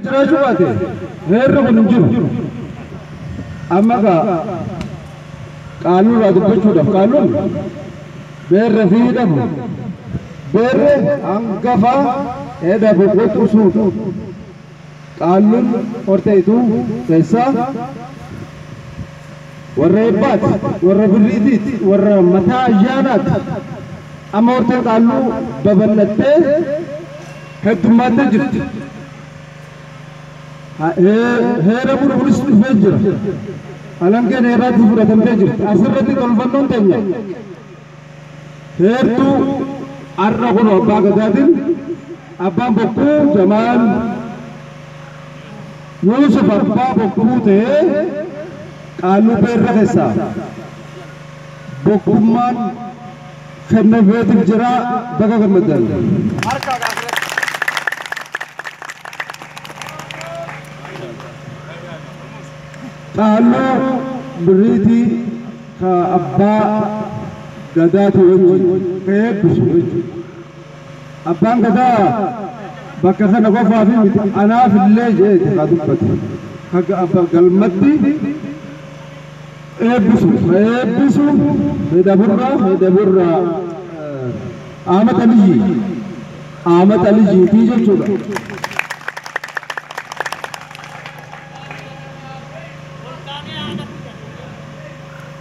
Jiraachuu baate heerri kun hin jiru. Amma gaa qaalluu irraa dubbachuudhaaf qaalluun beerre fi hidhamu beerre hangafa hidhamu qoxusuudha. Qaalluun horteetu keessaa warra eebbaati, warra birriitiiti, warra mataa ayyaanaati. Amma horteen qaalluu babal'attee heddummattee jirti. Heera burburis dhufee jira. Alangeen heeraatti fudhatamtee jirti. Asirratti tolfannoon teenya. Heertuu har'a kun abbaa gadaatiin abbaan bokkuu Jamaal Yuusuf abbaa bokkuu ta'ee qaalluu beerra keessaa bokkummaan kennameetiif jira baga gammaddan. Qaalluu birriitii ka abbaa gadaati wajjin ka eebbisu jechuudha. Abbaan gadaa bakka kana qofaa fi miti anaaf illee jeeti ka dubbate. Ka galmatti eebbisu ka eebbisu hidhaburraa Ahmad Aliyyi Ahmad Aliyyiitii jechuudha.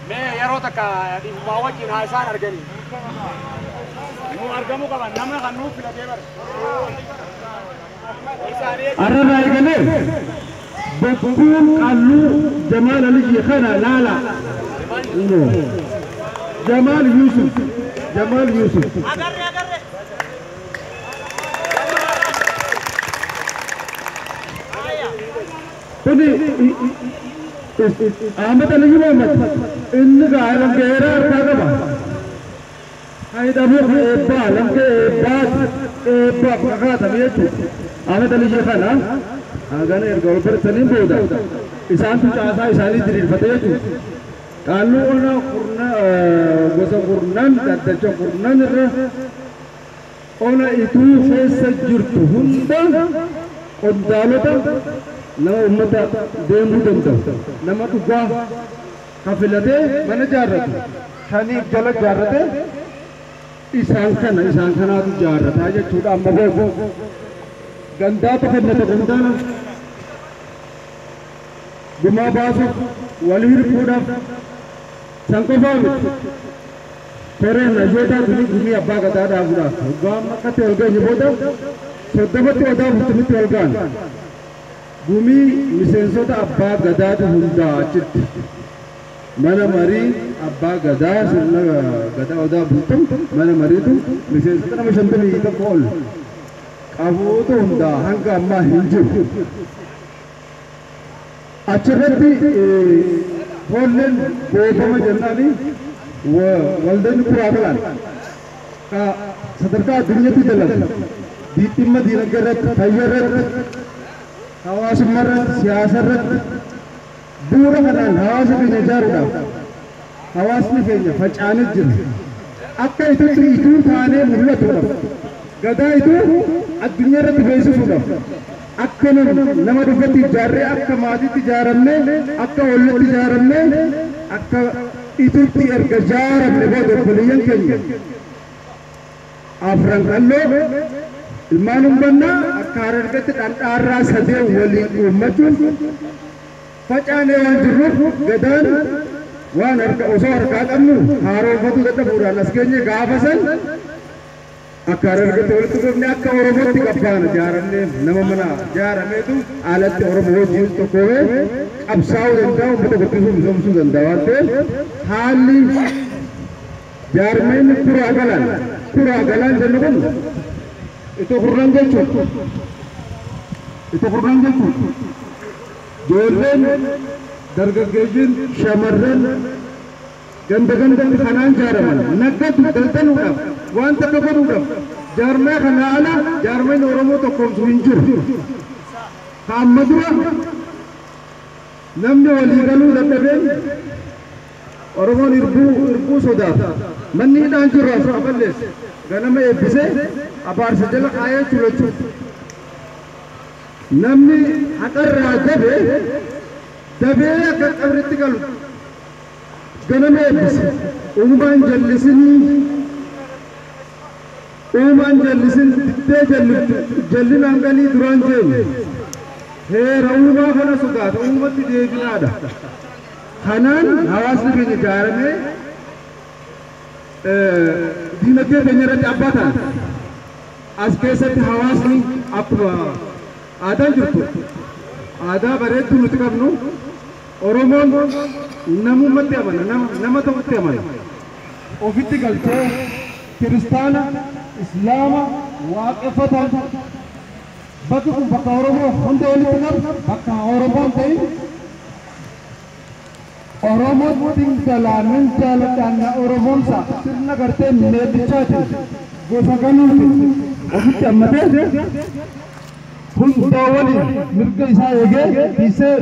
Mee yeroo takka dhiibbaa wajjin haa isaan arganii. Nu argamuu qaban namni kan nuuf filatee bara. Arrarraa eegalee bokkuun qaalluu Jamaal Aliyyi kana laala. Jamaal Yuusuf Jamaal Yuusuf. Kuni Ahmad Aliyyi Muhammad inni gaa lankeera harkaa qaba. Hidhamuu eebbaa lankee eebbaati eebbaa kakaatame jechuudha. Ahmad Aliyyi kana hagana erga ol bartaniin booda isaantu caasaa isaanii diriirfate jechuudha. Qaalluu ona kurna gosa kurnan dhaddacha kurnan irra ona ituu keessa jirtu hunda qondaalota nama uummata deemuu danda'u nama dhugaa ka filatee mana jaarratu shaniif jala jaarrate isaan kana isaan kanaatu jaarrataa jechuudha. Amma booda gandaatu kennata gandaana gumaa baasuuf walii hirkuudhaaf san qofaa miti. Koreen hayyoota tuni gumii abbaa gadaa dhaabuudhaaf waggaa amma akkatti ol geenye booda 30tti odaa 40tti ol ga'an. Gumii miseensota abbaa gadaatu hundaa achitti. Mana marii abbaa gadaa sirna gadaa odaa bultum mana mariitu miseensota nama 51 ol qabuutu hundaa hanga ammaa hin jiru. Achirratti foolleen boofama jennaani waldeen kuraa galan ka sadarkaa addunyaatti dalagu dhimma diinagdee irratti fayyaa irratti hawaasummaa irratti siyaasa irratti bu'uura kanaan hawaasa keenya ijaaruudhaaf hawaasni keenya facaanee jira. Akka itutti ituu taanee mul'atuudhaaf gadaa ituu addunyaa irratti beeksisuudhaaf akka nama dhufatti ijaarree akka maatiitti ijaaramnee akka ollatti ijaaramnee akka itutti erga ijaaramne booda obboleeyyan keenya afran qalloo ilmaan ummannaa akka Harargeetti dhandhaarraa sadeen waliin uummachuun facaanee waan jirruuf gadaan waan harka osoo harkaa qabnu haaromfatuu dadhabuudhaan as geenye gaafa san akka Harargeetti walitti dhufne akka Oromootti qabbaana jaaramnee nama mana jaarameetu alatti Oromoo wajjin tokkoomee qabsaa'uu danda'a uummata guddisuu misoomsuu danda'a waan ta'eef haalli jaarmeen kuraa galaan jennu kun itoo kurnan jechuudha. Itoo kurnan jechuudha. Ijoolleen dargaggeeyyiin shamarran ganda gandatti kanaan jaaraman naggatu daldaluudhaaf waan takka godhuudhaaf jaarmee kana ala jaarmeen Oromoo tokkoomsu hin jiru. Amma dura namni walii galuu dadhabeen Oromoon irbuu sodaata. Manni hidhaan jiru as balleesse ganama eebbisee abaarsa jala kaayee chulachuu. Namni haqarraa dabe dabee akka qabritti galu ganama eebbise. Uumaan jallisinii uumaan jallisin diddee jalliftu jallinaan galii duraan jeenu. Heera uumaa kana sodaata uumatti deebinaadha. Kanaan hawaasni keenya ijaaramee diinagdee keenya irratti abbaa ta'an. As keessatti hawaasni akkuma aadaan jirtu aadaa bareedduu nuti qabnu Oromoon namummaatti amana, nama ta'utti amana. Ofitti galchee kiristaana, islaama, waaqeffatan bakki kun bakka Oromoo hunda walitti qabu bakka Oromoon ta'in Oromootti galaanan jaaladhaan na Oromoomsa sirna gartee meedichaatiin gosa ganuutiin ofitti hammatee hunda waliin mirga isaa eegee dhiisee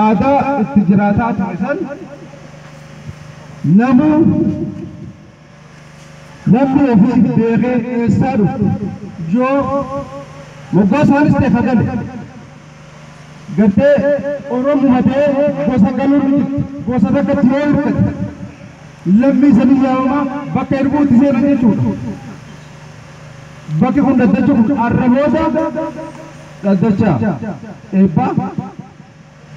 aadaa itti jiraataa ture san namuu namni ofii beekee eessaa dhufu yoo moggaa isaanis ta'e fagale gartee Oromuma ta'ee gosa galuun jirti gosa takkatti yoo hirkate lammii sanii yaamamaa bakka erguutti seenan jechuudha. Bakki kun dhaddacha kun arraboota dhaddacha eebbaa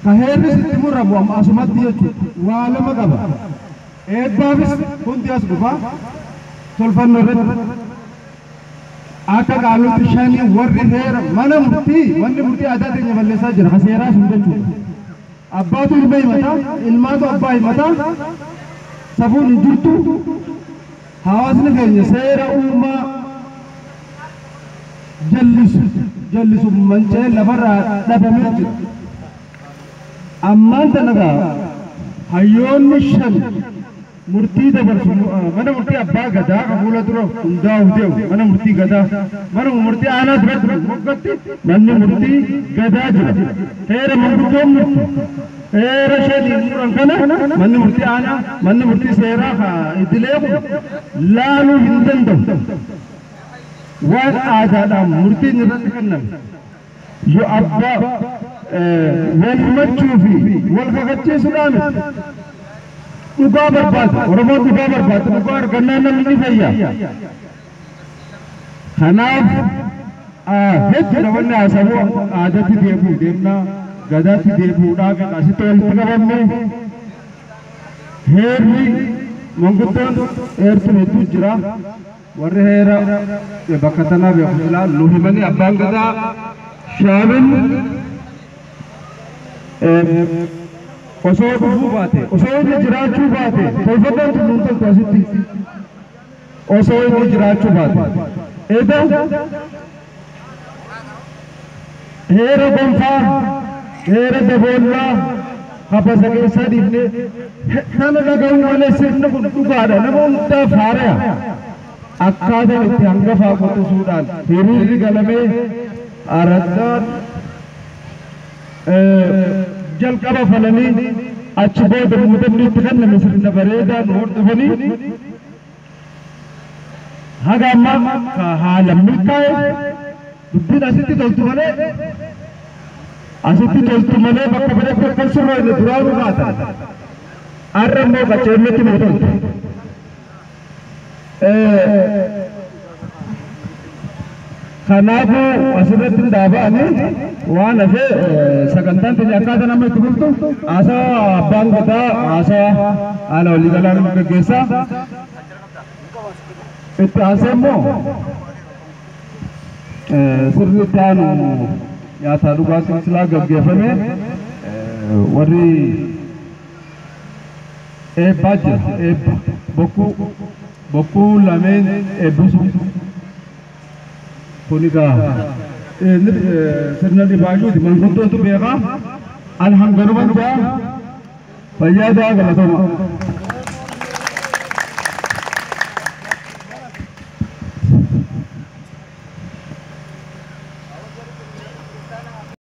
ka heerris itti muramu amma asumatti jechuudha. Waa lama qaba. Eebbaafis hundi as dhufa tolfannoo irratti akka qaalutti shanii warri heera mana murtii manni murtii aadaa teenya balleessaa jira ka seeraa sun jechuudha. Abbaatu ilma himata, ilmaatu abbaa himata, safuun hin jirtu. Hawaasni keenya seera uumaa jallisu jallisu manca'ee lafarraa dhabamee jira. Ammaan tana gaa hayyoonni shan murtii dabarsu mana murtii abbaa gadaa kan fuula dura hundaa'u deemu mana murtii gadaa mana murtii aanaa duratti moggatti manni murtii gadaa jira. Heera manguddoon murtu heera shaniin muran kana manni murtii aanaa manni murtii seeraa idilee kun laaluu hin danda'u. Waan aadaadhaan murtiin irratti kenname yoo abbaa wal himachuu fi wal kakachiisuudhaan dhugaa barbaada. Oromoon dhugaa barbaada. Dhugaa argannaan namni ni fayya. Kanaaf hedduudha wanni haasawu aadaatti deebi'uu deemna gadaatti deebi'uudhaaf asitti walitti qabamne heerri manguddoon heertuun hedduu jira. Warri heera bakka tanaa beeku silaa nu himanii abbaan gadaa shaamin osoo dhufuu baate osoo inni jiraachuu baate tolfannaan tun nuun toltu asitti osoo inni jiraachuu baate eda heera gonfaa heera daboollaa habasa keessaa dhiifne kana dhaga'uu malee sirni kun dhugaadha nama hundaaf haaraya. Akkaataan itti hangafaa qotusuudhaan hiriirri galamee araddaan jalqaba falanii achi booda muudamni itti kenname sirna bareedaa nu hordofanii haga ammaa ka haala milkaa'e dubbiin asitti toltu malee asitti toltu malee bakka biratti akkan sirroofne duraa nu baatan har'a immoo qaceellotti nu toltu. Kanaafuu asirratti dhaaba'anii waan hafe sagantaan teenya akkaataa nama itti bultu haasaa abbaan gadaa haasaa haala waliigalaa nu gaggeessaa. Itti aansee immoo sirni itti aanu nyaataa dhugaatiin silaa gaggeeffame warri eebbaa jira eebba bokkuu bokkuu lameen eebbisu. Kun egaa sirna dhibaayyuuti manguddootu beekaa alhamdulillahi fayyaa ta'aa galatoma.